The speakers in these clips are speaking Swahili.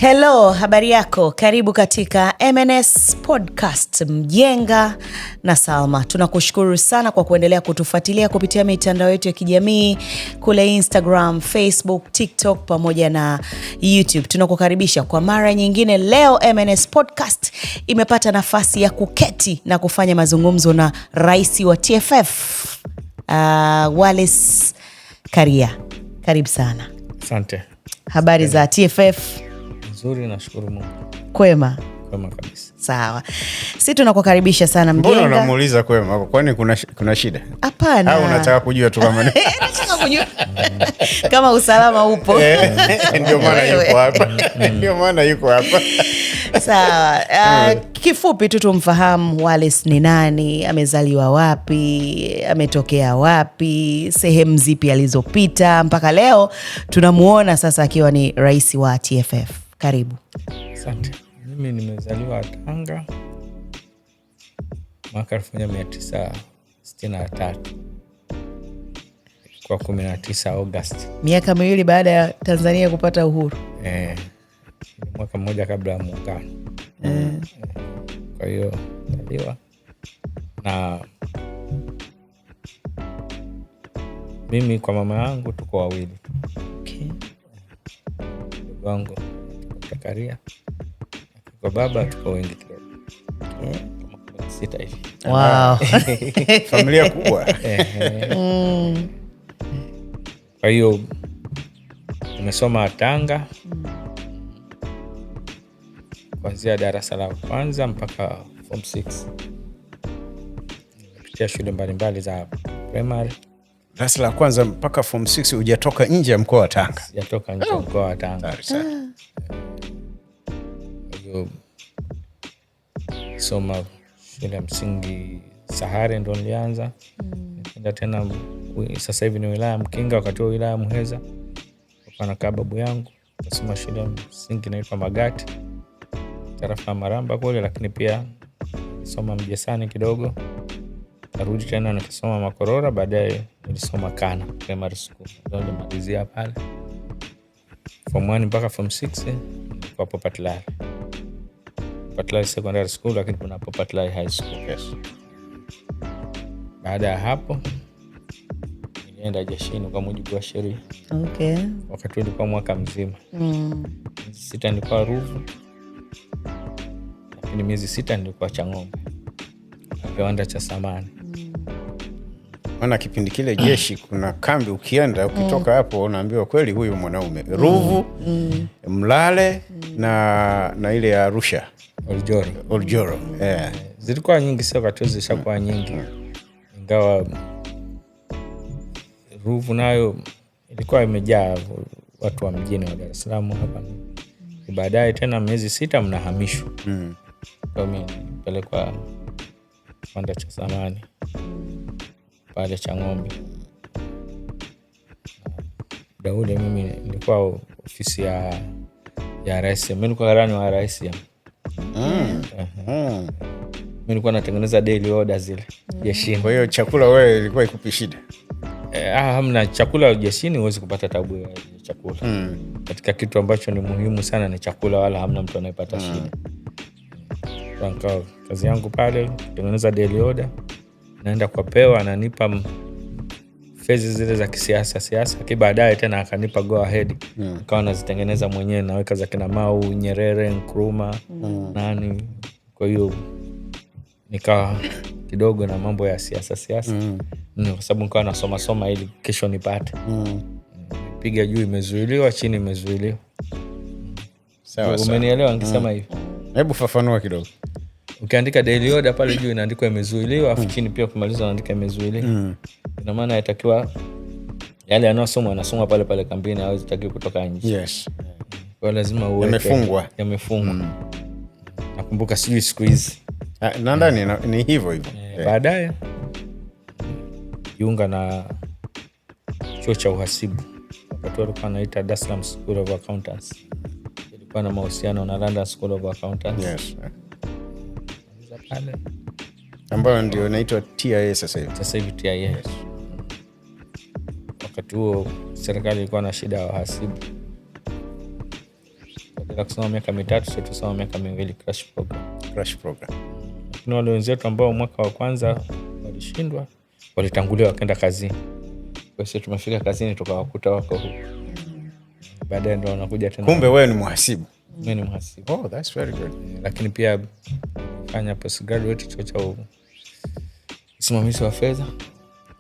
Hello, habari yako? Karibu katika MNS Podcast Mjenga na Salma. Tunakushukuru sana kwa kuendelea kutufuatilia kupitia mitandao yetu ya kijamii kule Instagram, Facebook, TikTok pamoja na YouTube. Tunakukaribisha kwa mara nyingine. Leo MNS Podcast imepata nafasi ya kuketi na kufanya mazungumzo na rais wa TFF, Wallace Karia. Karibu sana. Asante. Habari za TFF? Nzuri, nashukuru Mungu. Kwema? Kwema kabisa. Sawa, si tunakukaribisha sana Mbona Mjenga. unamuuliza kwema? Kwani kuna shida? Hapana. Au unataka kujua tu kama Nataka kujua kama usalama upo. Ndio maana yuko hapa. Ndio maana yuko hapa. Sawa. Kifupi tu tumfahamu Wallace ni nani, amezaliwa wapi, ametokea wapi, sehemu zipi alizopita mpaka leo tunamuona sasa akiwa ni rais wa TFF. Karibu. Asante. Mimi nimezaliwa Tanga mwaka 1963 kwa 19 Agosti. Miaka 2 baada ya Tanzania kupata uhuru. Mwaka mmoja kabla ya muungano. Kwa hiyo nilizaliwa na mimi kwa mama yangu tuko wawili. Ndugu wangu Zakaria. Kwa baba tuko wengi kidogo. Kama 16 hivi. Wow. Familia kubwa. Kwa hiyo nimesoma Tanga kuanzia darasa la kwanza mpaka form 6. Nimepitia shule mbalimbali za primary. Darasa la kwanza mpaka form 6 hujatoka nje ya mkoa wa Tanga? Sijatoka nje ya mkoa wa Tanga. Hatari sana. Kwa hiyo soma shule ya msingi Sahare ndo nilianza. Nikaenda tena sasa hivi ni wilaya Mkinga, wakati huo wilaya Muheza. Hapa nakaa babu yangu. Nasoma shule ya msingi inaitwa Magati, tarafa ya Maramba kule, lakini pia soma Mjesani kidogo. Narudi tena nikasoma Makorora, baadaye nilisoma Kana Primary School. Ndio nilimalizia pale. Form 1 mpaka form 6 nilikuwa Popatlari. Popatlari Secondary School, lakini kuna Popatlari High School. Baada ya hapo nilienda jeshini kwa mujibu wa sheria. Wakati ulikuwa mwaka mzima. Miezi 6 nilikuwa Ruvu, lakini miezi 6 nilikuwa Chang'ombe, kiwanda cha samani. Maana kipindi kile jeshi kuna kambi, ukienda ukitoka hapo unaambiwa kweli huyu mwanaume. Ruvu, Mlale na ile ya Arusha. Oljoro. Oljoro. Yeah. Zilikuwa nyingi, sio wakati huo zishakuwa nyingi. Ingawa Ruvu nayo ilikuwa imejaa watu wa mjini wa Dar es Salaam hapa. Baadaye tena miezi 6 mnahamishwa. Kwa hiyo mimi nilipelekwa kiwanda cha samani pale Chang'ombe. Muda ule mimi nilikuwa ofisi ya RSM. Mimi nilikuwa karani wa RSM. Mimi nilikuwa natengeneza daily order zile jeshini. Kwa hiyo chakula wewe ilikuwa ikupi shida? Hamna chakula jeshini, huwezi kupata tabu ya chakula. Katika kitu ambacho ni muhimu sana ni chakula, wala hamna mtu anayepata shida. Kwa kazi yangu pale kutengeneza daily order, naenda kwa pewa, ananipa fezi zile za kisiasa siasa, lakini baadaye tena akanipa go ahead. Nikawa nazitengeneza mwenyewe, naweka za kina Mau, Nyerere, Nkrumah, nani. Kwa hiyo nikawa kidogo na mambo ya siasa siasa. Kwa sababu nikawa nasoma soma ili kesho nipate. Piga juu imezuiliwa, chini imezuiliwa. Sawa, sawa. Umenielewa nikisema hivi? Hebu fafanua kidogo. Ukiandika daily order pale juu inaandikwa imezuiliwa, afu chini pia ukimaliza unaandika imezuiliwa. Ina maana itakiwa yale yanayosomwa yanasomwa pale pale kambini, hawezi takiwa kutoka nje. Kwa hiyo lazima uweke. Yamefungwa. Yamefungwa. Nakumbuka sijui siku hizi. Nadhani ni hivyo hivyo. Baadaye jiunga na chuo cha uhasibu. Wakati walikuwa wanaita Dar es Salaam School of Accountants. Ilikuwa na mahusiano na London School of Accountants. Pale. Ambayo ndio inaitwa TIA sasa hivi. Sasa hivi TIA. Wakati huo serikali ilikuwa na shida ya wahasibu. Badala kusoma miaka 3, sisi tusoma miaka 2 crash program. Crash program. Lakini wale wenzetu ambao mwaka wa kwanza walishindwa, walitangulia wakaenda kazini. Kwa hiyo tumefika kazini tukawakuta wako huko. Baadaye ndo wanakuja tena. Kumbe wewe ni mhasibu. Mimi ni mhasibu. Oh, that's very good. Lakini pia fanya postgraduate chuo cha usimamizi wa fedha.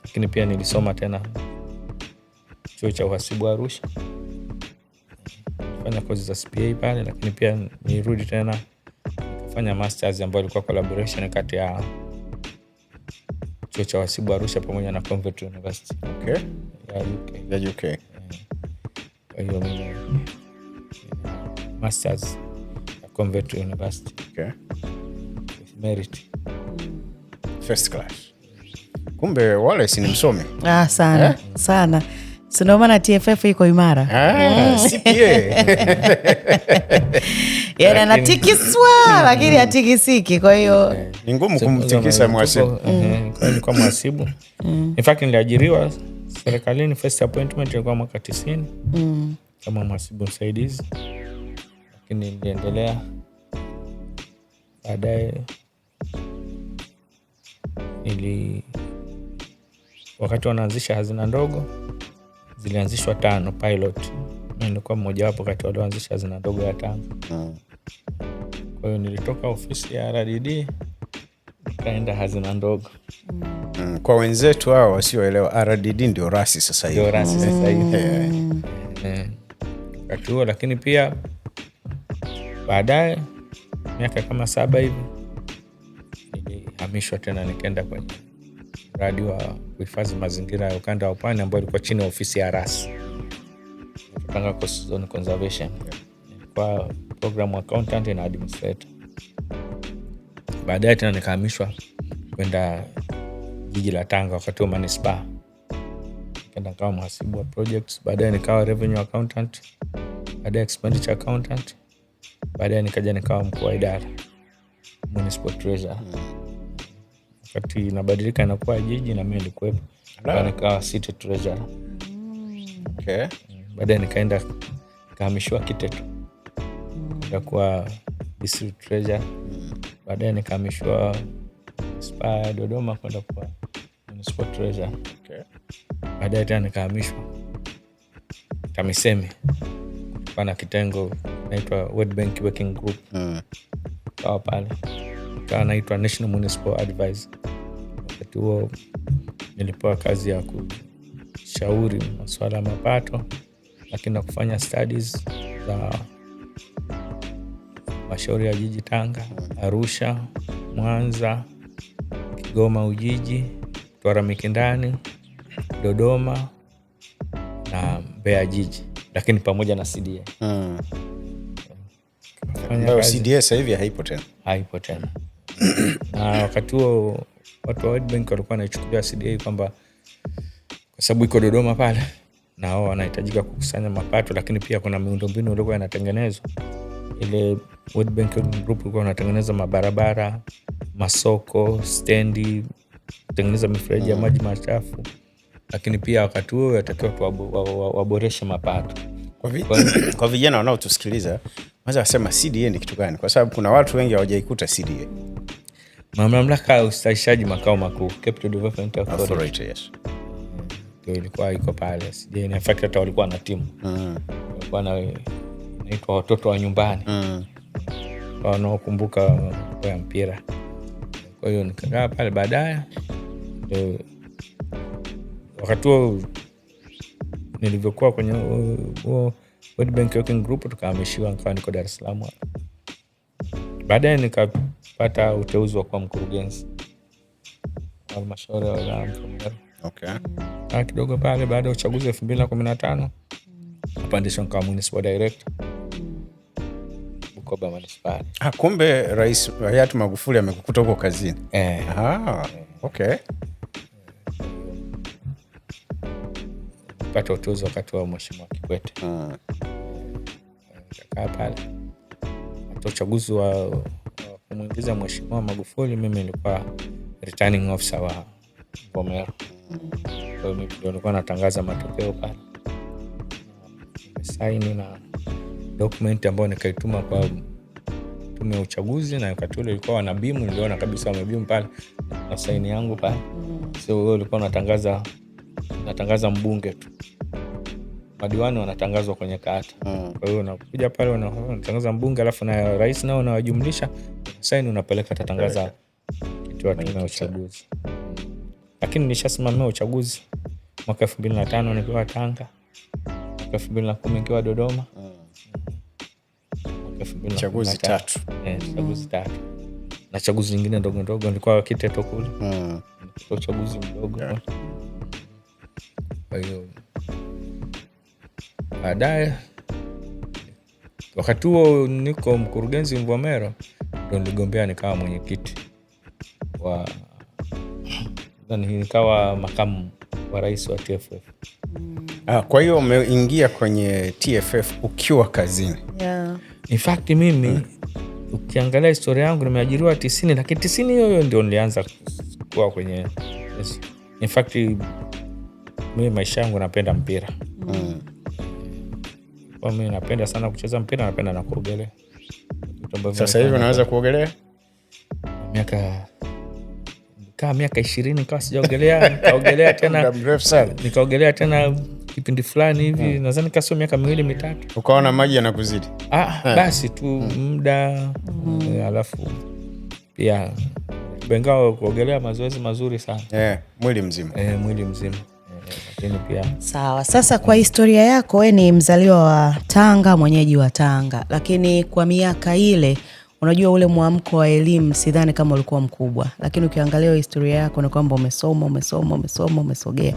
Lakini pia nilisoma tena chuo cha uhasibu Arusha. Fanya kozi za CPA pale, lakini pia nirudi tena nikafanya masters ambayo ilikuwa collaboration kati ya chuo cha uhasibu Arusha pamoja na Coventry University. Okay. Ya UK. Ya UK. Kwa hiyo mimi masters ya Coventry University. Okay. With merit. First class. Kumbe Wallace ni msomi. Ah, sana, sana. Si ndio maana TFF iko imara. CPA. Yaani anatikiswa lakini hatikisiki, kwa hiyo ni ngumu kumtikisa mhasibu. Nilikuwa mhasibu. In fact niliajiriwa serikalini, first appointment ilikuwa mwaka 90. Kama mhasibu msaidizi. Lakini niliendelea baadaye, wakati wanaanzisha hazina ndogo zilianzishwa 5 pilot. Mimi nilikuwa mmoja wapo kati walioanzisha hazina ndogo ya Tanga. Kwa hiyo nilitoka ofisi ya RDD nikaenda hazina ndogo. Kwa wenzetu hao wasioelewa, RDD ndio rasi sasa hivi. Ndio rasi sasa hivi. Wakati huo, lakini pia baadaye miaka kama 7 hivi nilihamishwa tena nikaenda kwenye mradi wa kuhifadhi mazingira ya ukanda wa pwani ambao ulikuwa chini ya ofisi ya RAS. Tanga Coast Zone Conservation. Nilikuwa program accountant na administrator. Baadaye tena nikahamishwa kwenda jiji la Tanga, wakati wa manispaa. Nikaenda nikawa mhasibu wa projects, baadaye nikawa revenue accountant, baadaye expenditure accountant, baadaye nikaja nikawa mkuu wa idara municipal treasurer. Wakati inabadilika inakuwa jiji na mimi nilikuwepo. Baadaye nikawa city treasurer. Okay. Baadaye nikahamishiwa Kiteto. Nikakuwa district treasurer. Baadaye nikahamishwa manispaa ya Dodoma kwenda kuwa municipal treasurer. Okay. Baadaye tena nikahamishwa TAMISEMI. Kulikuwa na kitengo inaitwa World Bank Working Group. Kawa pale. Kawa naitwa National Municipal Advisor. Wakati huo nilipewa kazi ya kushauri masuala ya mapato, lakini na kufanya studies za mashauri ya jiji Tanga, Arusha, Mwanza, Kigoma Ujiji, Mtwara Mikindani, Dodoma na Mbeya jiji, lakini pamoja na CDA. Fanya Ambayo kazi. CDA sasa hivi haipo tena. Haipo tena. Na wakati huo watu wa World Bank walikuwa wanaichukulia CDA kwamba kwa sababu iko Dodoma pale na wao wanahitajika kukusanya mapato, lakini pia kuna miundombinu ilikuwa inatengenezwa. Ile World Bank Group ilikuwa wanatengeneza mabarabara, masoko, stendi, kutengeneza mifereji ya maji machafu, lakini pia wakati huo yatakiwa tu waboreshe mapato. Kwa vijana wanaotusikiliza, wanaweza kusema CDA ni kitu gani? Kwa sababu kuna watu wengi hawajaikuta CDA. Mamlaka ya ustawishaji makao makuu, Capital Development Authority. Authority, yes. Ndio ilikuwa iko pale. CDA, in fact hata walikuwa na timu. Walikuwa na inaitwa watoto wa nyumbani. Wanaokumbuka mambo ya mpira. Kwa hiyo nikakaa pale baadaye. Ndio wakati huo nilivyokuwa kwenye huo World Bank Working Group, tukahamishiwa nikawa niko Dar es Salaam hapa. Baadaye nikapata uteuzi wa kuwa mkurugenzi wa halmashauri ya wilaya ya Mvomero. Okay. Na kidogo pale baada ya uchaguzi 2015 nikapandishwa nikawa municipal director Bukoba manispaa. Kumbe Rais Hayati Magufuli amekukuta huko kazini. Okay. Pata uteuzi wakati wa Mheshimiwa Kikwete. Nikakaa pale. Hata uchaguzi wa kumuingiza Mheshimiwa Magufuli, mimi nilikuwa returning officer wa Mvomero. Kwa hiyo mimi ndio nilikuwa natangaza matokeo pale. Nimesaini na Document ambayo nikaituma kwa tume ya uchaguzi, na wakati ule ilikuwa wanabimu, niliona kabisa wamebimu pale na saini yangu pale. So wewe ulikuwa unatangaza mbunge tu, madiwani wanatangazwa kwenye kata. Kwa hiyo unakuja pale unatangaza mbunge, alafu na rais nao unawajumlisha, saini, unapeleka, tatangaza kitu ya tume ya uchaguzi. Lakini nishasimamia uchaguzi mwaka 2005 nikiwa Tanga, mwaka 2010 nikiwa Dodoma, mwaka Chaguzi 2013. tatu. Eh, chaguzi tatu na chaguzi nyingine ndogo ndogo. Nilikuwa Kiteto kule. Nilikuwa uchaguzi mdogo. Kwa hiyo baadaye, wakati huo niko mkurugenzi Mvomero, ndo niligombea nikawa mwenyekiti wa, nikawa makamu wa rais wa TFF. Ah, kwa hiyo umeingia kwenye TFF ukiwa kazini. Yeah. In fact mimi, ukiangalia historia yangu, nimeajiriwa 90, lakini 90 hiyo hiyo ndio nilianza kuwa kwenye, yes. In fact mimi maisha yangu napenda mpira. Kwa mimi napenda sana kucheza mpira, napenda na kuogelea. Vitu ambavyo Sasa hivi unaweza kuogelea? Miaka kaa miaka 20 nikawa sijaogelea, nikaogelea tena. Muda mrefu sana. Nikaogelea tena kipindi fulani hivi, nadhani kasio miaka miwili mitatu. Ukaona maji yanakuzidi. Ah, basi tu muda, alafu pia ingawa kuogelea mazoezi mazuri sana. Yeah, mwili mzima. Mwili mzima, lakini pia Sawa. Sasa kwa historia yako, we ni mzaliwa wa Tanga, mwenyeji wa Tanga, lakini kwa miaka ile, unajua ule mwamko wa elimu sidhani kama ulikuwa mkubwa, lakini ukiangalia historia yako ni kwamba umesoma, umesoma, umesoma, umesogea.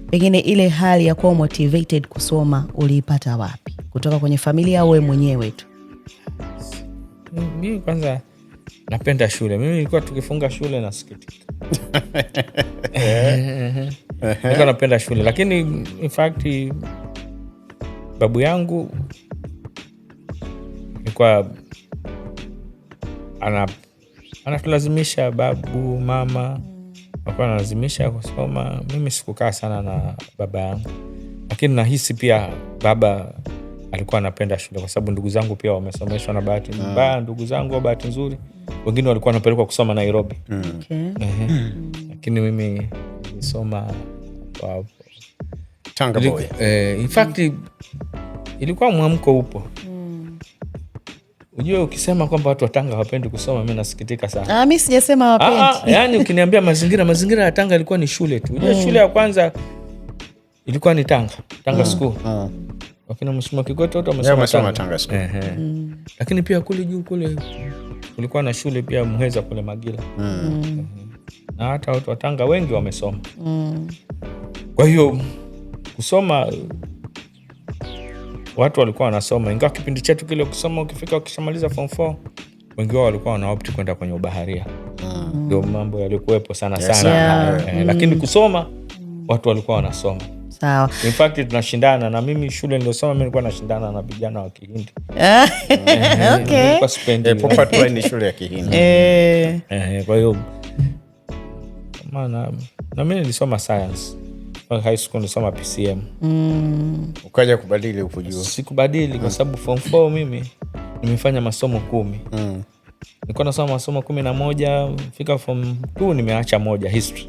Pengine ile hali ya kuwa motivated kusoma uliipata wapi? Kutoka kwenye familia au wewe mwenyewe tu? Mimi kwanza napenda shule. Mimi nilikuwa tukifunga shule nasikitika. Nilikuwa napenda shule, lakini in fact babu yangu ilikuwa anatulazimisha, babu, mama walikuwa analazimisha kusoma. Mimi sikukaa sana na baba yangu, lakini nahisi pia baba alikuwa anapenda shule kwa sababu ndugu zangu pia wamesomeshwa, na bahati mbaya ndugu zangu au bahati nzuri, wengine walikuwa wanapelekwa kusoma Nairobi. Ehe. Lakini mimi nilisoma kwa Tanga boy. In fact ilikuwa mwamko upo. Ujue ukisema kwamba watu wa Tanga hawapendi kusoma, mi nasikitika sana. Ah, mi sijasema hawapendi. Ah, yani ukiniambia mazingira ya Tanga ilikuwa ni shule tu. Ujue shule ya kwanza ilikuwa ni Tanga, Tanga School. Wakina Mheshimiwa Kikwete wote Yeah, wamesoma wamesoma Tanga. Tanga School. Ehe. Lakini pia kule juu kule kulikuwa na shule pia Muheza kule Magila. Ehe. Na hata watu wa Tanga wengi wamesoma. Kwa hiyo kusoma, watu walikuwa wanasoma, ingawa kipindi chetu kile kusoma, ukifika ukishamaliza form 4, wengi wao walikuwa wanaopt kwenda kwenye ubaharia. Ndio mambo yalikuwepo sana sana. Yeah. Lakini kusoma watu walikuwa wanasoma. Sawa. In fact tunashindana, na mimi shule niliosoma mimi nilikuwa nashindana na vijana wa Kihindi. Nilikuwa sipendi. Popat Line ni shule ya Kihindi. Kwa hiyo maana na mimi nilisoma science. Mpaka high school nilisoma PCM. Ukaja kubadili huku juu. Sikubadili kwa sababu form 4 mimi nimefanya masomo 10. Nilikuwa nasoma masomo 11, fika form 2 nimeacha moja, history.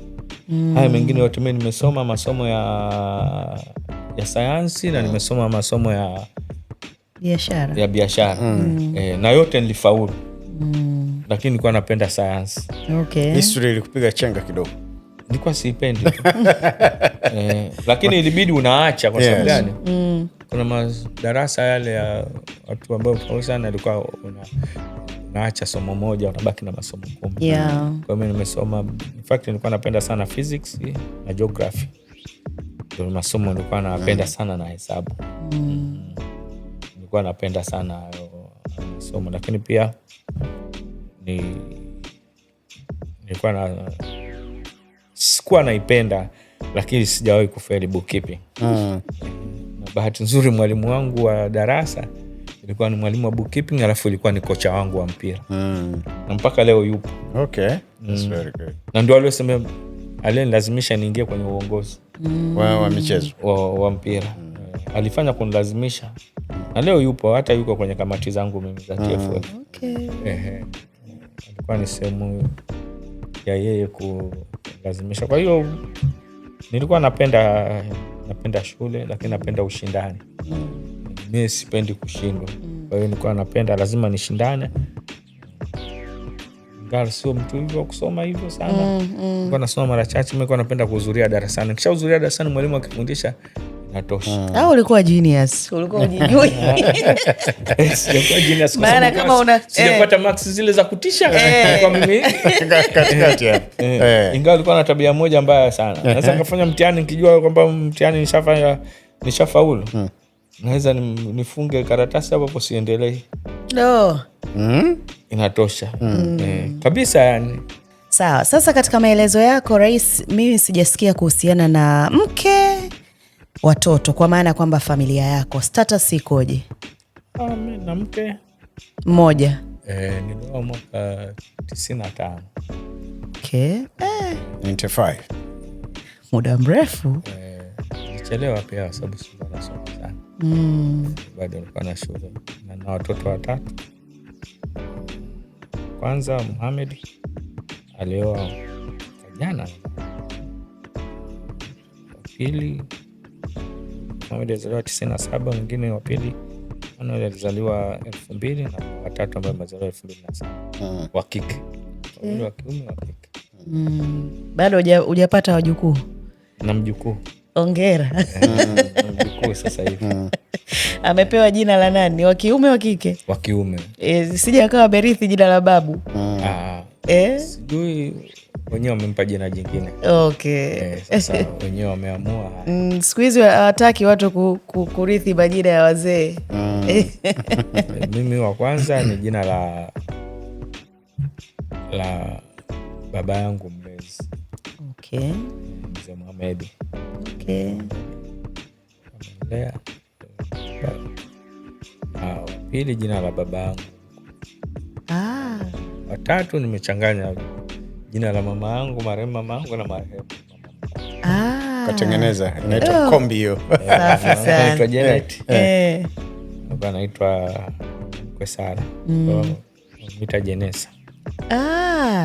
Haya mengine yote mimi nimesoma masomo ya sayansi na nimesoma masomo ya Biashara. Ya biashara. Na yote nilifaulu. Lakini nilikuwa napenda sayansi. History ilikupiga chenga kidogo. Nilikuwa siipendi tu. Lakini ilibidi unaacha kwa sababu gani? Kuna madarasa yale ya watu ambao faulu sana, ilikuwa unaacha somo moja, unabaki na masomo 10. Kwa hiyo nimesoma, in fact nilikuwa napenda sana physics na geography. Ndio masomo nilikuwa napenda sana, na hesabu. Nilikuwa napenda sana hayo masomo, lakini pia nilikuwa na, sikuwa naipenda, lakini sijawahi kufeli bookkeeping. Na bahati nzuri mwalimu wangu wa darasa ilikuwa ni mwalimu wa bookkeeping, alafu ilikuwa ni kocha wangu wa mpira. Na mpaka leo yupo. Okay. That's very good. Na ndio aliyosema, aliyenilazimisha niingie kwenye uongozi Wa michezo. wa mpira. Alifanya kunilazimisha, na leo yupo, hata yuko kwenye kamati zangu mimi za TFF. Okay. Ehe. Alikuwa ni sehemu ya yeye kulazimisha. Kwa hiyo nilikuwa napenda shule, lakini napenda ushindani. Mi sipendi kushindwa, kwa hiyo nilikuwa napenda lazima nishindane. Ingawa sio mtu hivyo wa kusoma hivyo sana, nilikuwa nasoma mara chache. Mi nilikuwa napenda kuhudhuria darasani. Nikishahudhuria darasani, mwalimu akifundisha, inatosha. Au ulikuwa genius, ulikuwa ujijui? Sijakuwa genius kwa Maana sababu kama una- sijapata marks zile za kutisha kwa mimi. Katikati hapo. Ingawa alikuwa na tabia moja mbaya sana. Naweza nikafanya mtihani nikijua kwamba mtihani nishafanya, nishafaulu, naweza nifunge karatasi hapo hapo, siendelei. No. Inatosha kabisa yani. Sawa. Sasa katika maelezo yako, Rais, mimi sijasikia kuhusiana na mke, watoto, kwa maana kwamba familia yako status ikoje? Ah, mi na mke. Mmoja? Nilioa mwaka 95. Okay. 95. Muda mrefu. Nilichelewa pia kwa sababu sikuwa nasoma sana, bado nilikuwa na shule na watoto watatu. Kwanza Muhamed alioa mwaka jana, wa pili Muhamed alizaliwa 97, mwingine wa pili Manuel alizaliwa 2000 na watatu ambaye amezaliwa 2007, wa kike, wawili wa kiume, wa kike. Bado hujapata wajukuu? Na mjukuu. Ongera. Na mjukuu sasa hivi. Amepewa jina la nani, wa kiume, wa kike? Wa kiume. E, sija akawa amerithi jina la babu. Ah, sijui, wenyewe wamempa jina jingine. Sasa wenyewe wameamua. Siku hizi hawataki watu kurithi majina ya wazee. Mimi wa kwanza ni jina la baba yangu mlezi, mzee Muhamedi. Amelea. Wa pili jina la baba yangu. Watatu nimechanganya jina la mama yangu, marehemu mama yangu, na marehemu mama mkuu. Katengeneza, inaitwa kombi hiyo. Safi sana. Anaitwa Janet. Alikuwa anaitwa Kwesara. Mwita Jenesa.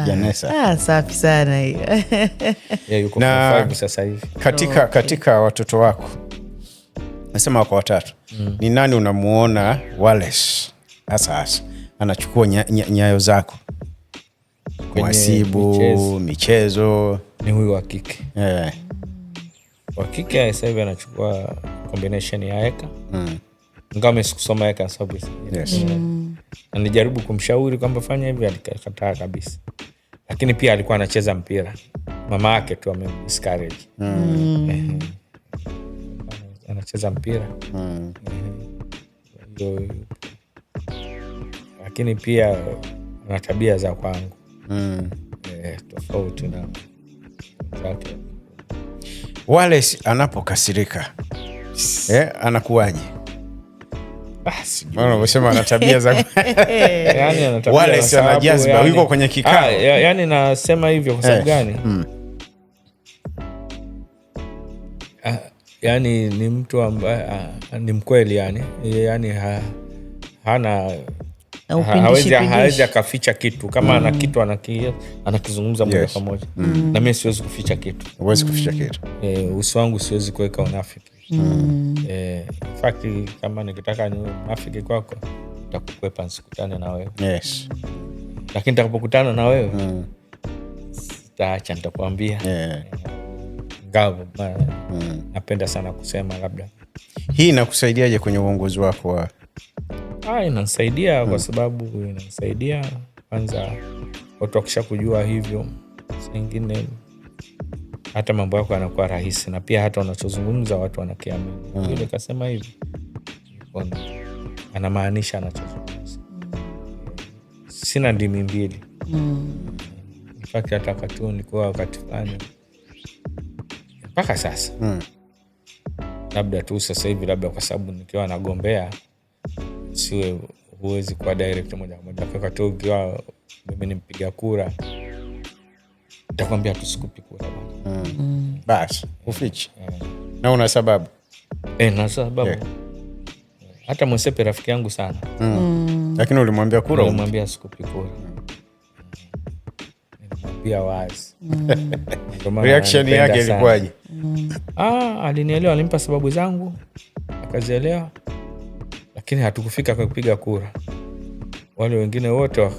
Janessa. Ah, safi sana hiyo. Yeye yuko form 5 sasa hivi. Katika watoto wako, nasema wako watatu, ni nani unamuona Wallace hasa hasa anachukua nyayo zako? Kwenye Kuhasibu, michezo. Michezo. Ni huyu wa kike. Wa kike sasa hivi anachukua combination ya eka, ingawa mimi sikusoma eka sababu na nilijaribu kumshauri kwamba fanya hivi, alikataa kabisa. Lakini pia alikuwa anacheza mpira, mama yake tu amemdiscourage. Ehe. Anacheza mpira. Ehe. Lakini pia ana tabia za kwangu, tofauti na zake. Wallace anapokasirika, anakuwaje? Ah, sijui. Maana unavyosema ana tabia za Yani ana tabia Wallace kwa sababu ana jazba, yuko kwenye kikao. Ah, yani nasema hivyo kwa sababu gani? Ah, yani ni mtu ambaye ni mkweli yani hana Na upindishi pindishi. Hawezi akaficha kitu. Kama ana kitu anakizungumza moja kwa moja, na mi siwezi kuficha kitu. Huwezi kuficha kitu. Uso wangu siwezi kuweka unafiki. In fact, kama nikitaka niwe mnafiki kwako, nitakukwepa nisikutane na wewe, lakini nitakapokutana na wewe, sitaacha, nitakuambia. Ingawa napenda sana kusema labda. Hii inakusaidiaje kwenye uongozi wako wa Ah, inanisaidia kwa sababu inanisaidia kwanza, watu wakisha kujua hivyo, saa ingine hata mambo yako yanakuwa rahisi, na pia hata unachozungumza watu wanakiamini. Yule kasema hivi, anamaanisha anachozungumza. Sina ndimi mbili. In fact, hata wakati huu nilikuwa wakati fulani mpaka sasa, labda tu sasa hivi, labda kwa sababu nikiwa nagombea siwe, huwezi kuwa direct moja kwa moja. Wakati huu ukiwa mimi ni mpiga kura, nitakwambia tu sikupi kura bana. Basi ufichi na una sababu. Na sababu hata Motsepe rafiki yangu sana. Lakini ulimwambia kura? Nilimwambia sikupi kura. Nilimwambia wazi. Ndio maana Reaction ananipenda yake sana. ilikuwaje? Ah, alinielewa, alimpa sababu zangu akazielewa, lakini hatukufika kwa kupiga kura. Wale wengine wote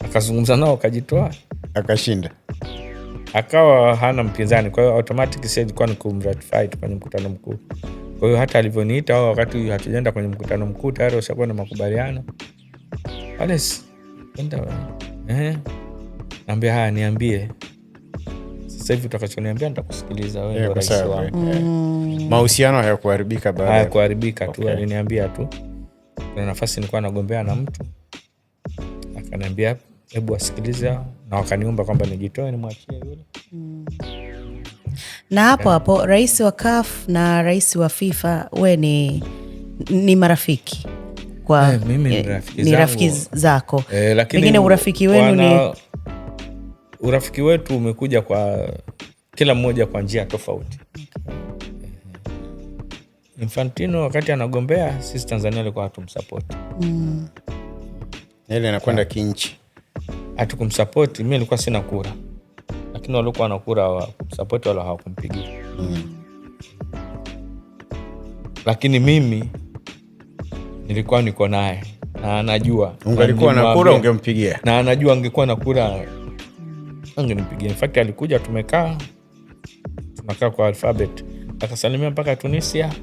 akazungumza nao wakajitoa, Akashinda. Akawa hana mpinzani. Kwa hiyo automatic sasa ilikuwa ni kumratify tu kwenye mkutano mkuu. Kwa hiyo hata alivyoniita wao, wakati hatujaenda kwenye mkutano mkuu, tayari washakuwa na makubaliano pale. Enda, naambia haya, niambie sasa hivi utakachoniambia nitakusikiliza, wewe ndio Kwa rais sababu, wangu. Mahusiano hayakuharibika baada ya- Hayakuharibika tu. Aliniambia tu kuna nafasi nilikuwa nagombea na mtu, akaniambia hebu wasikilize hao, na wakaniomba kwamba nijitoe nimwachie yule. Na hapo hapo rais wa CAF na rais wa FIFA we ni marafiki kwa Mimi ni rafiki ni zangu. rafiki zako. Lakini Pengine urafiki wenu ni urafiki wetu umekuja kwa kila mmoja kwa njia tofauti. Infantino wakati anagombea, sisi Tanzania alikuwa hatumsapoti. Ile inakwenda kinchi. Hatukumsapoti. Mi nilikuwa sina kura, lakini waliokuwa na kura hawakumsapoti wala hawakumpigia. Lakini mimi nilikuwa niko naye na anajua. Ungalikuwa na kura ungempigia. Na anajua angekuwa na kura angenipigia. In fact alikuja, tumekaa, tunakaa kwa alphabet, akasalimia mpaka Tunisia,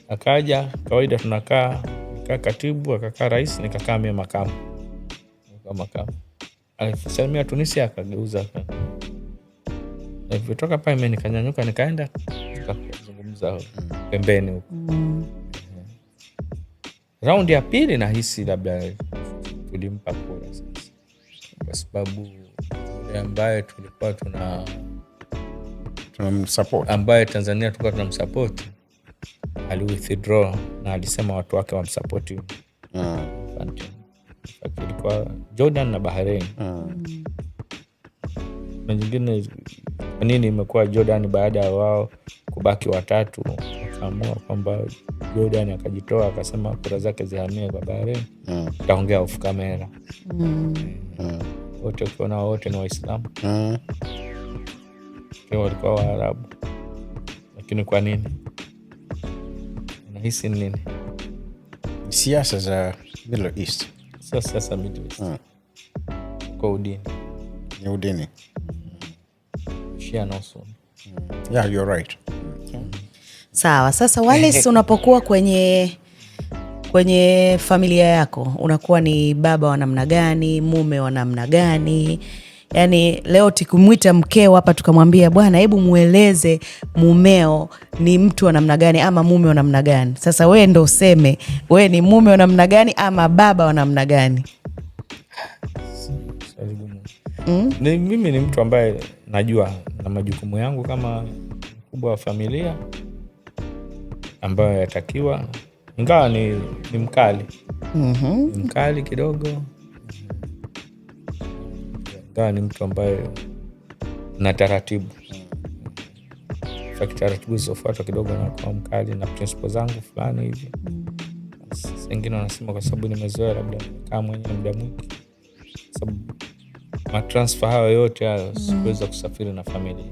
akaja kawaida, tunakaa, nikaa katibu, akakaa rais, nikakaa mie makamu. Nikakaa makamu, alisalimia Tunisia, akageuza. Nilivyotoka pale mimi nikanyanyuka nikaenda tukazungumza pembeni huko. Raundi ya pili nahisi labda tulimpa kura sasa, kwa sababu yule ambaye tulikuwa tuna Tunamsupport. Ambaye Tanzania tulikuwa tunamsapoti ali withdraw na alisema watu wake wamsapoti Infantino. In fact, ilikuwa Jordan na Bahrain. Na nyingine, kwa nini imekuwa Jordan? Baada ya wao kubaki watatu, wakaamua kwamba Jordan akajitoa akasema kura zake zihamie kwa Bahrain. Taongea off camera. Wote ukiona wote ni Waislamu. Kwa walikuwa Waarabu, lakini kwa nini unahisi ni nini? Siasa za Middle East. Sio siasa Middle East. Kwa udini. Ni udini. Shia na Sunni. Yeah, you're right. Sawa. Sasa Wallace, unapokuwa kwenye familia yako unakuwa ni baba wa namna gani, mume wa namna gani? Yaani leo tukimwita mkeo hapa tukamwambia bwana, hebu mueleze mumeo ni mtu wa namna gani ama mume wa namna gani? Sasa wewe ndo useme wewe ni mume wa namna gani ama baba wa namna gani? Swali gumu. Mimi ni mtu ambaye najua na majukumu yangu kama mkubwa wa familia ambayo yatakiwa, ingawa ni mkali. Ni mkali kidogo, ingawa ni mtu ambaye na taratibu. In fact, taratibu zilizofuatwa kidogo nakuwa mkali na principle zangu fulani hivi. Sasa wengine wanasema kwa sababu nimezoea, labda nimekaa mwenyewe muda mwingi, sababu matransfer hayo yote hayo sikuweza kusafiri na familia.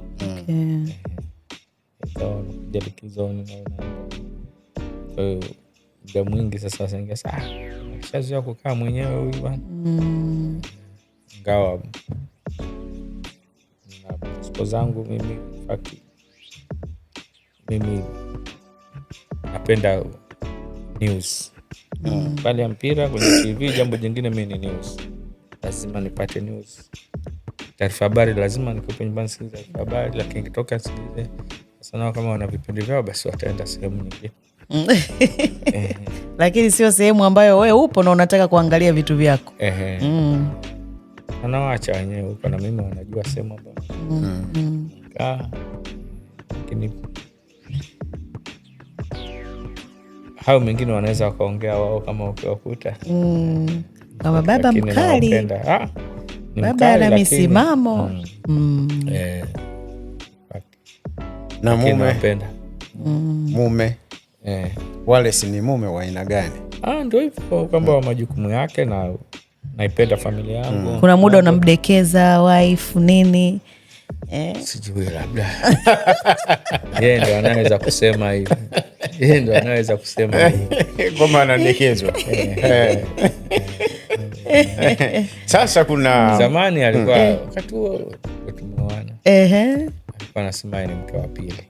Ikawa nakuja likizoni na unaenda. Kwa hiyo muda mwingi sasa sasa, akishazoea kukaa mwenyewe huyu bwana. Ingawa na principle zangu mimi, in fact, mimi napenda news pale ya mpira kwenye TV. Jambo jingine mi ni news, lazima nipate news, taarifa habari, lazima nikuwepo nyumbani sikilize taarifa habari, lakini nikitoka sikilize. Sasa nao kama wana vipindi vyao, basi wataenda sehemu nyingine. Lakini sio sehemu ambayo we upo na unataka kuangalia vitu vyako. Ehe. Wanawacha wenyewe huko na mimi wanajua sehemu ambayo kaa, lakini hayo mengine wanaweza wakaongea wao kama ukiwakuta. Kama baba Lakini mkali. nawapenda. Ah, ni Baba mkali, ana lakini- misimamo. Eh, Na lakini mume nawapenda. Mume Wallace ni mume wa aina gani? Ndio hivyo kwamba majukumu yake na naipenda familia yangu. Kuna muda unamdekeza wife nini? Sijui, labda yeye ndo anaweza kusema hivi. Yeye ndo anaweza kusema hivi. Kwamba anadekezwa. Sasa kuna zamani alikuwa wakati huo tumeoana. Alikuwa anasema yeye ni mke wa pili.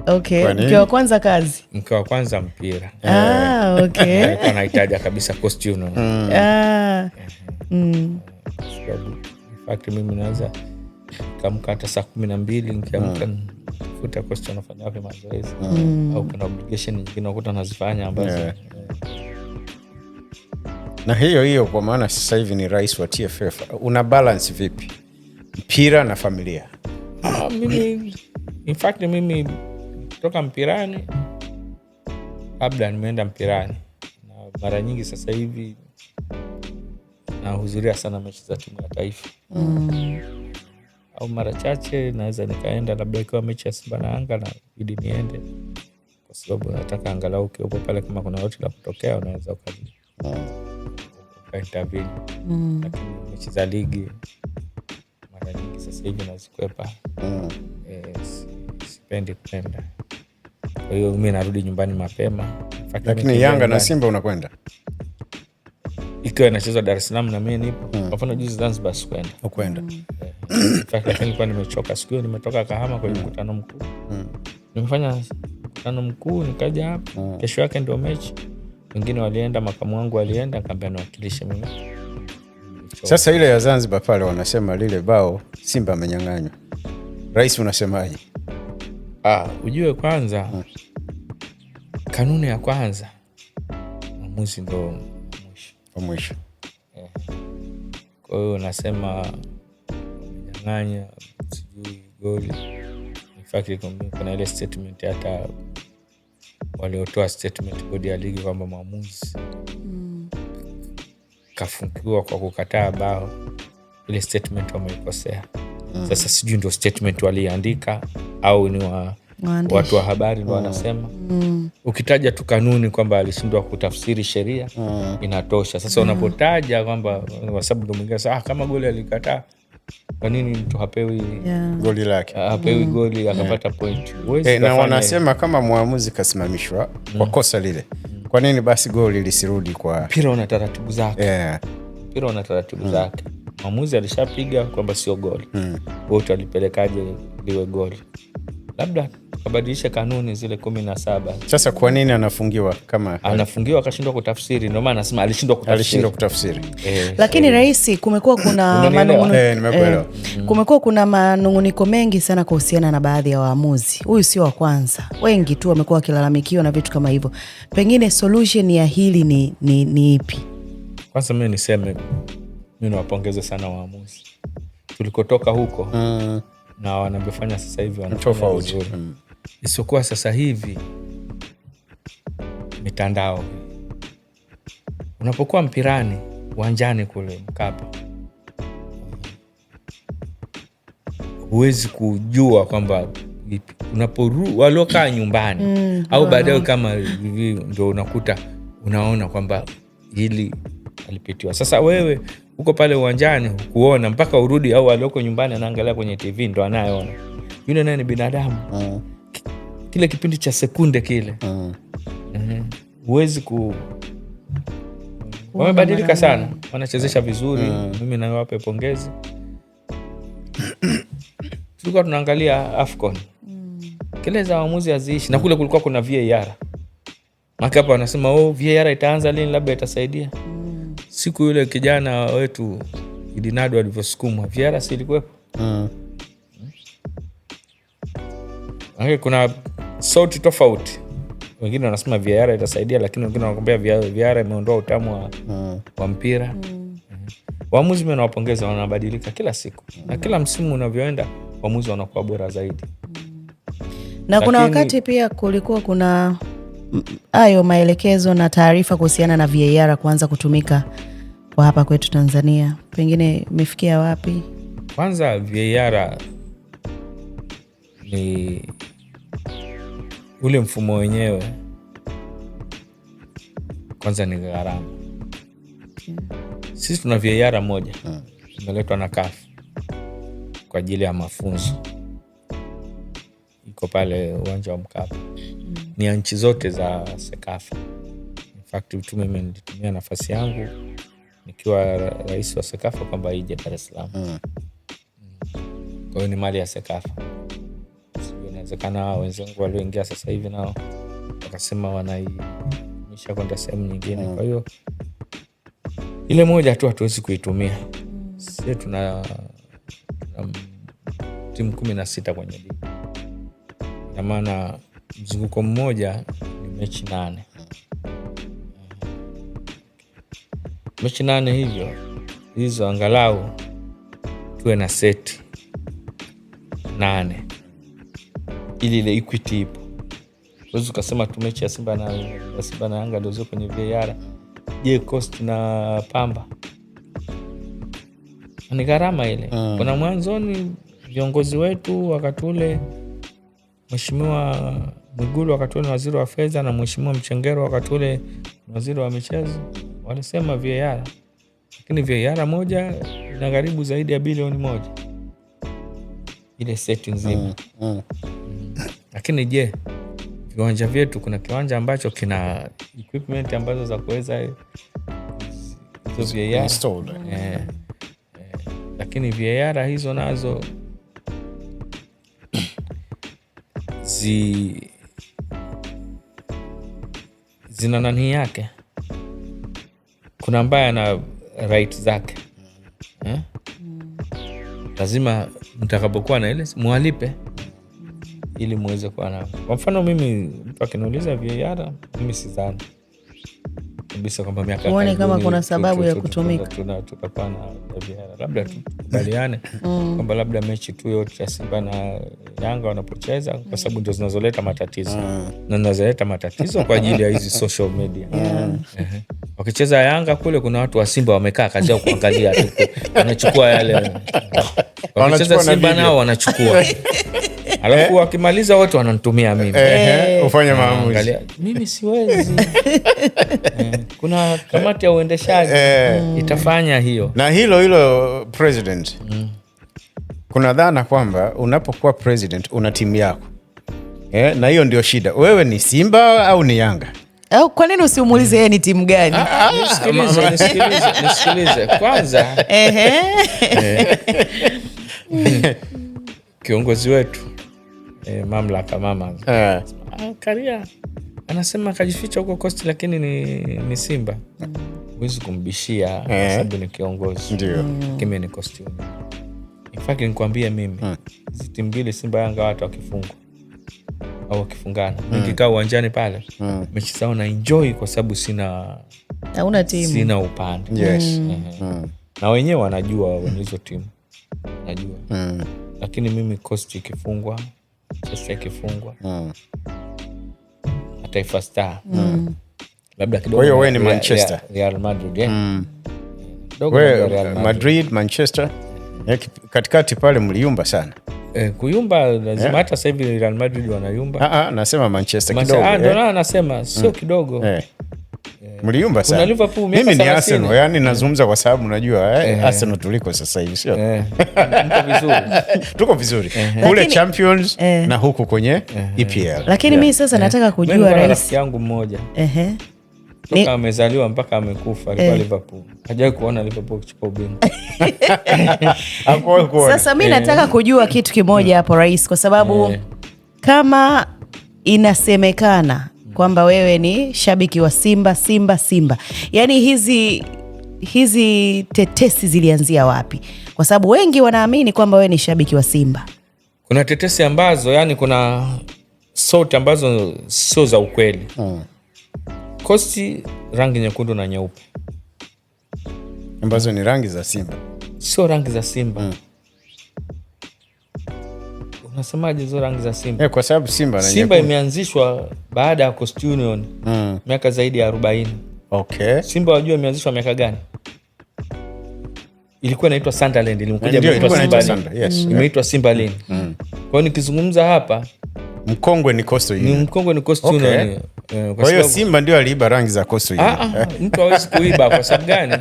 Okay, mke wa kwanza kazi. Mke wa kwanza mpira. Okay. Alikuwa anahitaji kabisa costume. In fact mimi naweza nikamka hata saa 12 nikiamka futa costume nafanya wapi mazoezi. Au kuna obligation nyingine unakuta nazifanya ambazo. Na hiyo kwa maana sasa hivi ni rais wa TFF. Una balance vipi mpira na familia? Mimi in fact mimi kutoka mpirani labda nimeenda mpirani na mara nyingi sasa hivi nahudhuria sana mechi za timu ya taifa. Au mara chache naweza nikaenda labda ikiwa mechi ya Simba na Yanga na ili niende, kwa sababu nataka angalau ukiwepo pale kama kuna lolote la kutokea unaweza uka intervene. Lakini mechi za ligi mara nyingi sasa hivi nazikwepa. Sipendi kwenda. Kwa hiyo mimi narudi nyumbani mapema. Lakini Yanga na Simba unakwenda? Ikiwa inachezwa Dar es Salaam na mimi nipo. Kwa mfano juzi Zanzibar sikuenda. Ukwenda. In fact, lakini nilikuwa nimechoka siku hiyo, nimetoka Kahama kwenye mkutano mkuu. Nimefanya mkutano mkuu nikaja hapa. Kesho yake ndio mechi. Wengine walienda, makamu wangu walienda, nikamwambia niwakilishe mimi. Sasa ile ya Zanzibar pale wanasema lile bao Simba amenyang'anywa. Rais unasemaje? Ujue kwanza kanuni ya kwanza mwamuzi ndo mwisho. Mwisho. Kwa hiyo unasema wamenyang'anya sijui goli. In fact kuna ile statement hata waliotoa statement bodi ya ligi kwamba mwamuzi kafungiwa kwa kukataa bao, ile statement wameikosea. Sasa sijui ndio statement waliandika au ni watu wa habari ndio wanasema. Ukitaja tu kanuni kwamba alishindwa kutafsiri sheria inatosha. Sasa unapotaja kwamba kwa sababu ndio mwingine sasa, kama goli alikataa kwa nini mtu hapewi goli lake? Hapewi goli akapata point. Na wanasema kama mwamuzi kasimamishwa kwa kosa lile, kwa nini basi goli lisirudi kwa mpira? Una taratibu zake. Mpira una taratibu zake. Mwamuzi alishapiga kwamba sio goli. Wote walipelekaje liwe goli? Labda kabadilisha kanuni zile 17. Sasa kwa nini anafungiwa kama anafungiwa akashindwa kutafsiri? Ndio maana nasema alishindwa kutafsiri. Alishindwa kutafsiri. Lakini rais, kumekuwa kuna manunguniko. Kumekuwa kuna manunguniko mengi sana kuhusiana na baadhi ya waamuzi. Huyu sio wa kwanza. Wengi tu wamekuwa wakilalamikiwa na vitu kama hivyo. Pengine solution ya hili ni ipi? Kwanza mimi niseme mimi nawapongeza sana waamuzi. Tulikotoka huko na wanavyofanya sasa hivi wanafanya vizuri. Isipokuwa sasa hivi mitandao. Unapokuwa mpirani uwanjani kule Mkapa, huwezi kujua kwamba waliokaa nyumbani au baadaye kama hivi ndio unakuta unaona kwamba hili alipitiwa. Sasa wewe uko pale uwanjani hukuona mpaka urudi, au alioko nyumbani anaangalia kwenye TV ndo anayeona. Yule naye ni binadamu. Kile kipindi cha sekunde kile huwezi ku wamebadilika sana, wanachezesha vizuri. Mimi nawape pongezi. Tulikuwa tunaangalia AFCON. Kile za waamuzi haziishi. Na kule kulikuwa kuna VAR. Maka hapa wanasema VAR itaanza lini, labda itasaidia. Siku yule kijana wetu Idinado alivyosukumwa, VAR si ilikuwepo? Kuna sauti tofauti. Wengine wanasema VAR itasaidia, lakini wengine wanakuambia VAR imeondoa utamu wa mpira. Waamuzi mimi nawapongeza, wanabadilika kila siku. Na kila msimu unavyoenda waamuzi wanakuwa bora zaidi. Na kuna wakati pia kulikuwa kuna hayo maelekezo na taarifa kuhusiana na VAR kuanza kutumika kwa hapa kwetu Tanzania. Pengine imefikia wapi? Kwanza VAR ni Ule mfumo wenyewe kwanza ni gharama. Sisi tuna VAR moja imeletwa na CAF kwa ajili ya mafunzo, iko pale uwanja wa Mkapa, ni ya nchi zote za CECAFA. In fact mimi nilitumia nafasi yangu nikiwa rais wa CECAFA kwamba ije Dar es Salaam. Kwa hiyo ni mali ya CECAFA. Sijui, inawezekana wenzangu walioingia sasa hivi nao wakasema wanaimisha kwenda sehemu nyingine. Kwa hiyo ile moja tu hatuwezi kuitumia. Sisi tuna timu 16 kwenye ligi, ina maana mzunguko mmoja ni mechi 8. Mechi 8 hivyo hizo, angalau tuwe na seti 8 ili ile equity ipo. Huwezi ukasema tu mechi ya Simba na Yanga ndio zio kwenye VAR. Je, Coast na Pamba ni gharama ile. Kuna mwanzoni viongozi wetu wakati ule, Mheshimiwa Mwigulu wakati ule ni waziri wa fedha na Mheshimiwa Mchengero wakati ule ni waziri wa michezo, walisema VAR, lakini VAR moja inagharimu zaidi ya bilioni 1 ile seti nzima. Lakini je, viwanja vyetu, kuna kiwanja ambacho kina equipment ambazo za kuweza hizo VAR installed. Lakini VAR hizo nazo zina nani yake. Kuna ambaye ana right zake. Lazima mtakapokuwa na ile mwalipe ili muweze kuwa na. Kwa mfano mimi, mtu akiniuliza VAR, mimi sidhani kabisa kwamba miaka Uone kama karibuni kuna sababu ya kutumika. Tutakuwa na VAR. Labda tukubaliane kwamba labda mechi tu yote ya Simba na Yanga wanapocheza, kwa sababu ndio zinazoleta matatizo. Na zinazoleta matatizo kwa ajili ya hizi social media. Wakicheza Yanga kule kuna watu wa Simba wamekaa kazi yao kuangalia tu. Wanachukua yale. Wakicheza Wanachukua na Simba video. nao wanachukua. Alafu wakimaliza wote wananitumia mimi. Ufanye maamuzi. Angalia, mimi siwezi. Kuna kamati ya uendeshaji itafanya hiyo. Na hilo hilo president. Kuna dhana kwamba unapokuwa president una timu yako. Na hiyo ndio shida. Wewe ni Simba au ni Yanga? Au kwa nini usimuulize yeye ni timu gani? Nisikilize. Kwanza. Kiongozi wetu, mamlaka mama. Karia anasema akajificha huko Coast lakini ni Simba. Huwezi kumbishia kwa sababu ni kiongozi. Kimi ni Coast Union. In fact nikwambie mimi, hizi timu mbili Simba Yanga watu wakifungwa au wakifungana, nikikaa uwanjani pale, mechi zao na enjoy kwa sababu Hauna timu. sina upande. Na wenyewe wanajua wenye hizo timu. Najua. Lakini mimi Coast ikifungwa, Manchester ikifungwa, na Taifa Star. Labda kidogo Kwa hiyo wewe ni Manchester. Real Madrid, eh? Kidogo Wewe, labda Real Madrid. Madrid, Manchester. Katikati pale mliumba sana. Kuyumba lazima, hata sasa hivi Real Madrid wanayumba. Nasema Manchester kidogo, Ndio nasema sio kidogo. Mliumba Kuna sana. Liverpool miaka Mimi ni 30. Arsenal, nazungumza kwa sababu najua Arsenal tuliko sasa hivi, sio? Mko vizuri. Tuko vizuri. Kule Champions na huku kwenye EPL. Lakini mimi sasa nataka kujua Mimi nilikuwa na rais. rafiki yangu mmoja. Toka amezaliwa mpaka amekufa alikuwa Liverpool. Hajawahi kuona Liverpool kuchukua ubingwa. Hakuwahi kuona. Sasa mimi nataka kujua kitu kimoja hapo rais, kwa sababu kama inasemekana kwamba wewe ni shabiki wa Simba, Simba, Simba. Yaani hizi tetesi zilianzia wapi? Kwa sababu wengi wanaamini kwamba wewe ni shabiki wa Simba. Kuna tetesi ambazo, yani kuna sauti ambazo sio za ukweli. Kosti rangi nyekundu na nyeupe. Ambazo ni rangi za Simba. Sio rangi za Simba. Unasemaje hizo rangi za Simba? Kwa sababu Simba na Simba nyekundu. imeanzishwa baada ya Coast Union miaka zaidi ya 40. Simba wajua imeanzishwa miaka gani? Ilikuwa inaitwa Sunderland, ilikuja Ndio, imeitwa ilikuwa inaitwa Simba Lane. Sunderland, yes. Imeitwa Simba Lane. Kwa hiyo nikizungumza hapa Mkongwe ni Coastal Ni Union. mkongwe ni Coastal Okay. Union. Kwa hiyo sababu- Simba ndio aliiba rangi za Coastal Union. Mtu hawezi kuiba kwa sababu gani?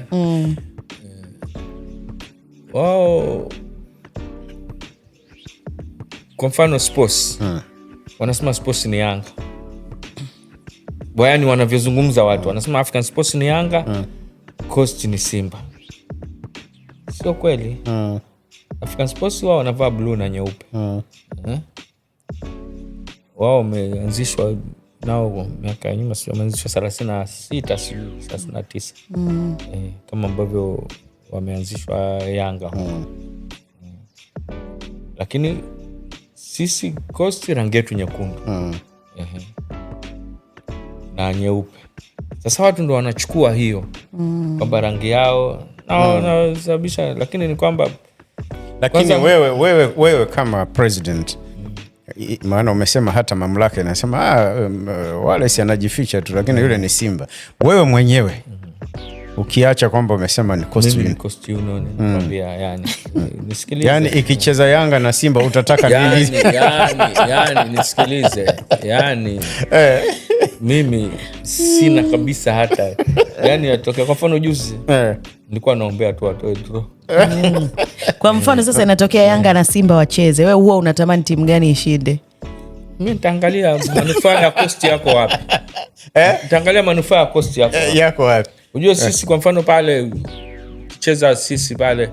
Wao kwa mfano sports, wanasema sports ni Yanga. Yaani wanavyozungumza watu wanasema African Sports ni Yanga, Coast ni Simba. Sio kweli. African Sports wao wanavaa bluu na nyeupe. Eh? Wao wameanzishwa nao miaka ya nyuma, sijui wameanzishwa 36, sijui 39, kama ambavyo wameanzishwa Yanga. Lakini sisi Coast rangi yetu nyekundu. Ehe. Na nyeupe. Sasa watu ndo wanachukua hiyo kwamba rangi yao na wanasababisha, lakini ni kwamba Lakini wewe kama president, maana umesema hata mamlaka inasema wale si anajificha tu, lakini yule ni Simba. Wewe mwenyewe ukiacha kwamba umesema ni Coastal Mimi ni Union. Coastal Union, nakwambia, yani nisikilize. Yani ikicheza Yanga na Simba utataka nini? Yani nisikilize, yani mimi sina kabisa hata, yani yatokea kwa mfano juzi nilikuwa naombea tu watoe draw. Kwa mfano sasa inatokea Yanga na Simba wacheze, wewe huwa unatamani timu gani ishinde? Mimi nitaangalia manufaa ya Coast yako wapi. Nitaangalia manufaa ya Coast yako wapi. Yako wapi? Unajua sisi kwa mfano pale tukicheza sisi pale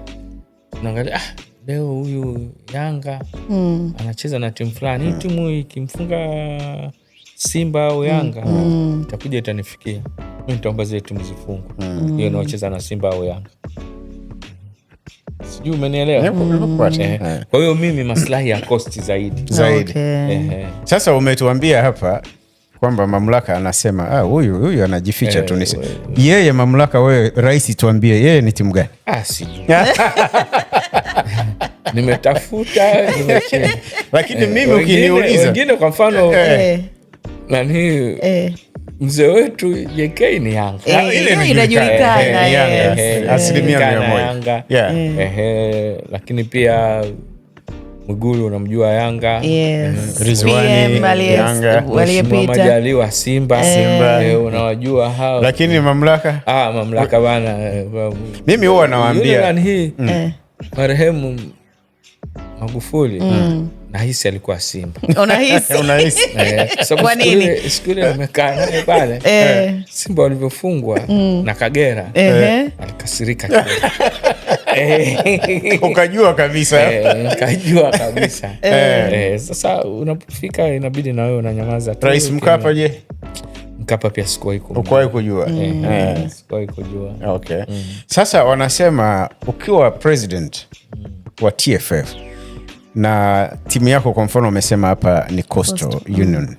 tunaangalia, leo huyu Yanga anacheza na timu fulani. Hii timu ikimfunga Simba au Yanga itakuja itanifikia. Mimi nitaomba zile timu zifungwe. Hiyo inaocheza na Simba au Yanga. Sijui umenielewa? Nimekufuata. Kwa hiyo mimi maslahi ya Coast zaidi. Zaidi. Sasa umetuambia hapa kwamba mamlaka anasema huyu anajificha tu. Yeye mamlaka, wewe rais tuambie yeye ni timu gani? Sijui. Nimetafuta, nimecheza. Lakini mimi ukiniuliza Wengine kwa mfano nani, mzee wetu JK ni Yanga. Ile Hiyo inajulikana. inajulikana, Yanga. yes. Asilimia mia Inajulikana moja. Yanga. Lakini pia Mwigulu unamjua Yanga. Yes. Rizwani, PM Yanga. Mheshimiwa aliyepita. Majaliwa Simba. Simba. Unawajua hao. Lakini mamlaka? Mamlaka bana. Mimi huwa nawaambia. Yule nani hii? Marehemu Magufuli. Nahisi alikuwa Simba. Unahisi? Unahisi? Kwa sababu Kwa nini? siku ile nimekaa naye pale. Simba walivyofungwa na Kagera. Alikasirika kidogo. Ukajua kabisa. Nikajua kabisa. Sasa unapofika inabidi na wewe unanyamaza tu. Rais Mkapa je? Mkapa pia sikuwahi kumjua. Hukuwahi kujua? Sikuwahi kujua. Okay. Sasa wanasema ukiwa president wa TFF na timu yako kwa mfano umesema hapa ni Coastal Union.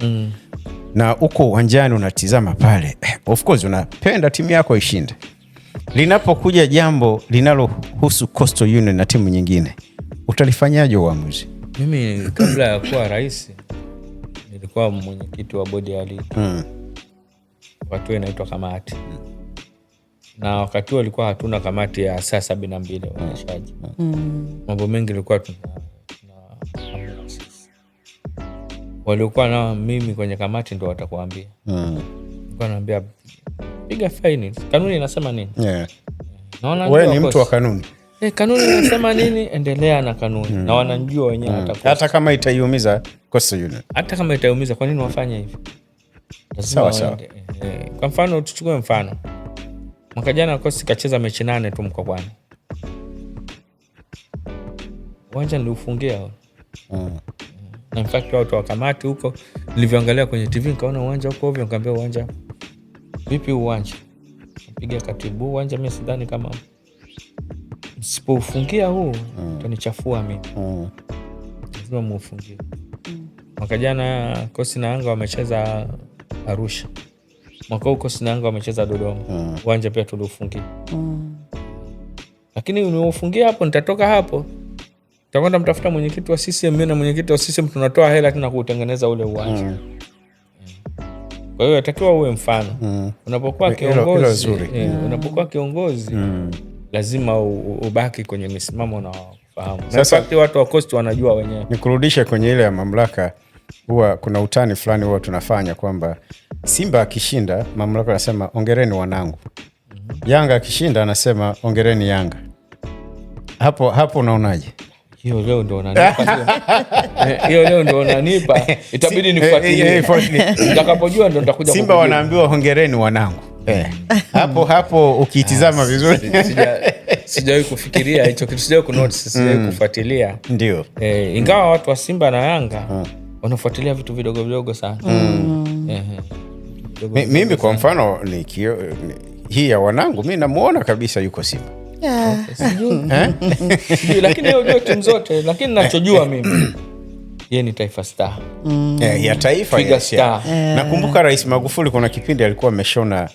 Na uko uwanjani unatizama pale, of course unapenda timu yako ishinde. Linapokuja jambo linalohusu Coastal Union na timu nyingine, utalifanyaje uamuzi? Mimi kabla ya kuwa rais nilikuwa mwenyekiti wa bodi ya ligi. Wakati huo inaitwa kamati. Na wakati huo ilikuwa hatuna kamati ya saa 72 ya uendeshaji. Mambo mengi ilikuwa tuna sisi. Waliokuwa na mimi kwenye kamati ndo watakuambia. Nilikuwa naambia piga faini. Kanuni inasema nini? Naona Wewe ndio ni mtu wa kosa. kanuni. Kanuni inasema nini? Endelea na kanuni. Na wanajua wenyewe hata kosa. Hata kama itaiumiza Coastal Union. Hata kama itaiumiza, kwa nini wafanye hivyo? Lazima waende. Kwa mfano tuchukue mfano. Mwaka jana Coast kacheza mechi 8 tu Mkwakwani. Uwanja niliufungia. Na in fact watu wa kamati huko nilivyoangalia kwenye TV nikaona uwanja huko ovyo, nikamwambia uwanja vipi uwanja? Nipiga katibu uwanja, mimi sidhani kama msipoufungia huu utanichafua mimi. Lazima muufungie. Mwaka jana Coast na Yanga wamecheza Arusha. Mwaka huu Coast na Yanga wamecheza Dodoma. Uwanja pia tuliufungia. Lakini nimeufungia hapo, nitatoka hapo. Nitakwenda mtafuta mwenyekiti wa CCM, mimi na mwenyekiti wa CCM tunatoa hela tena kuutengeneza ule uwanja. Kwa hiyo inatakiwa uwe mfano. Unapokuwa Hilo zuri. kiongozi, lazima ubaki kwenye misimamo na ufahamu. Na Sasa in fact watu wa Coast wanajua wenyewe. Nikurudishe kwenye ile ya mamlaka. Huwa kuna utani fulani huwa tunafanya kwamba Simba akishinda mamlaka anasema ongereni wanangu, Yanga akishinda anasema ongereni Yanga. Hapo hapo unaonaje? Hiyo leo ndo unanipa hiyo. Hiyo leo ndo unanipa, itabidi nifuatilie. Fuatilie. Nitakapojua ndo nitakuja Simba kukujibu. Wanaambiwa hongereni wanangu. Hapo hapo ukiitizama vizuri. Sijawahi kufikiria hicho kitu, sijawahi kunotice, sijawahi kufuatilia. Ingawa watu wa Simba na Yanga wanafuatilia vitu vidogo vidogo sana. Vidogo vidogo Mimi kwa sana. Mfano hii ya wanangu, mi namuona kabisa yuko Simba. Sijui. Sijui, lakini yeye hujua timu zote, lakini nachojua mimi yeye ni Taifa Star. Ya taifa. Twiga Yes, yeah. Star. Nakumbuka Rais Magufuli kuna kipindi alikuwa ameshona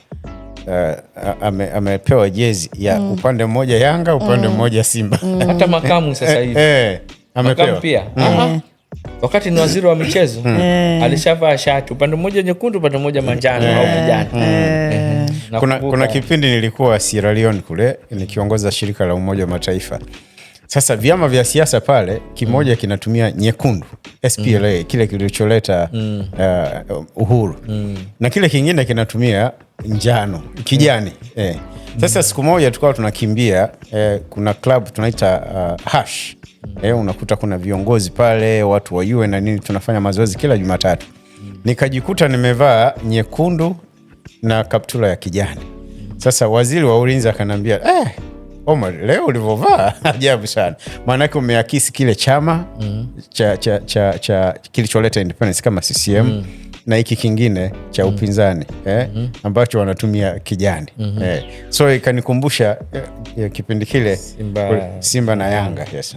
amepewa jezi ya upande mmoja Yanga, upande mmoja Simba. Hata makamu sasa hivi Amepewa. Makamu pia. Aha. Wakati ni waziri wa michezo alishavaa shati upande mmoja nyekundu, upande mmoja manjano au kijani. Nakumbuka. Kuna kipindi nilikuwa Sierra Leone kule nikiongoza shirika la Umoja wa Mataifa. Sasa vyama vya siasa pale kimoja kinatumia nyekundu, SPLA, kile kilicholeta uhuru, na kile kingine kinatumia njano, kijani. Sasa siku moja tukawa tunakimbia, kuna club tunaita hash. Unakuta kuna viongozi pale, watu wa UN na nini, tunafanya mazoezi kila Jumatatu. Nikajikuta nimevaa nyekundu na kaptula ya kijani. Sasa waziri wa ulinzi akanambia, "Omar, leo ulivyovaa ajabu sana, maanake umeakisi kile chama cha kilicholeta independence kama CCM na hiki kingine cha upinzani ambacho wanatumia kijani." So ikanikumbusha kipindi kile Simba. Simba na Yanga, yes.